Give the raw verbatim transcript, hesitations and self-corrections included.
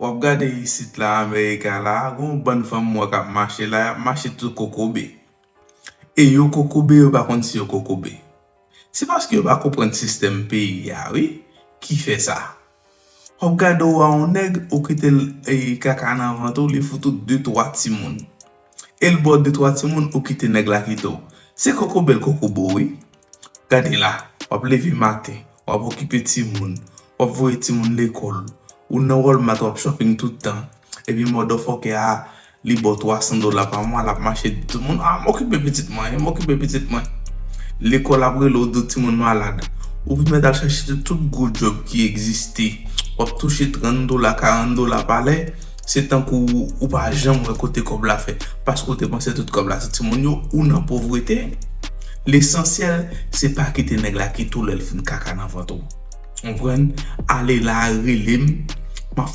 W ap gade isit la, Amerika la, gen yon bann fanm m wè k ap mache la, y ap mache tou kokobe. E yo kokobe, yo pa konn si yo kokobe. Se paske yo pa konprann sistèm peyi a, wi, ki fè sa. W ap gade w a yon nèg, ou kite l, e, kaka nan vant ou, li fout ou de twa timoun. E l ba w de twa timoun, ou kite nèg la kite w. Se kokobe l kokobe w, wi. Gade la, w ap leve maten, w ap okipe timoun, w ap voye timoun lekòl, ou nan Walmart, w ap shopping tout tan, epi motherfucker a, li ba w twa san dola pa mwa, l ap mache di tout moun, "Ah, m okipe pitit mwen, m okipe pitit mwen." Lekòl ap rele w, di timoun malad. Ou vin mèt al chache tout gwo djòb ki egziste. W ap touche trant dola, karant dola pa lè, se tankou ou pa janm wè kote kòb la fè, paske w te panse tout kòb la se timoun yo, ou nan povrete. Lesansyèl, se pa kite nèg la kite w lè l fin kaka nan vant ou. Konprann? Ale la, rele m, m ap